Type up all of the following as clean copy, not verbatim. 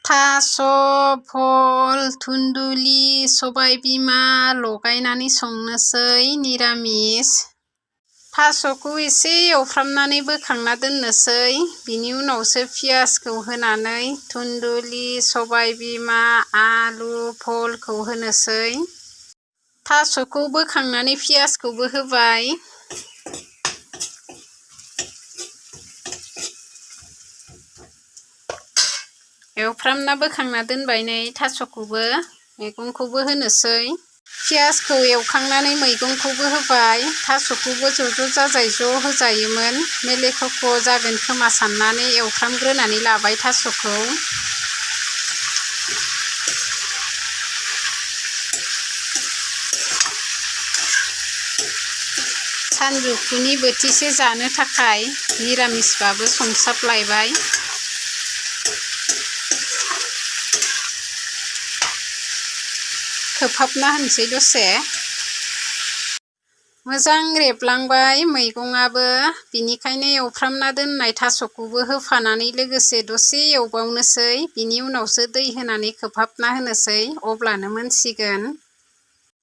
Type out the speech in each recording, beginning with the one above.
थास' भल धुन्दुलि सबाय बिमा लगायनानै संनोसै निरामिस। थास'खौ एसे एवफ्रामनानै बोखांना दोननोसै। बिनि उनावसो पियासखौ होनानै धुन्दुलि सबाय बिमा आलु भलखौ होनोसै। थास'खौ बोखांनानै पियासखौबो होबाय। एवफ्रामना बोखांना दोनबाय नै थास'खौबो मैगंखौबो होनोसै। पियासखौ एवखांनानै मैगंखौबो होबाय। थास'खौबो ज' जाजाय ज' होजायोमोन। मेलेखख' जागोन खोमा साननानै एवफ्रामग्रोनानै लाबाय थास'खौ। सानजौफुनि बोथिसे जानो थाखाय निरामिसबाबो संसाबलायबाय। खोबहाबना होनोसै दसे। मोजां रेबलांबाय मैगङाबो, बिनिखायनो एवफ्रामना दोननाय थास'खौबो होफानानै लोगोसे दसे एवबावनोसै। बिनि उनावसो दै होनानै खोबहाबना होनोसै, अब्लानो मोनसिगोन।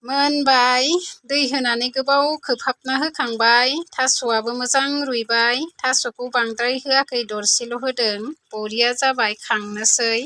मोनबाय, दै होनानै गोबाव खोबहाबना होखांबाय। थास'आबो मोजां रुइबाय। थास'खौ बांद्राय होआखै, दरसेल' होदों। बरिया जाबाय, खांनोसै।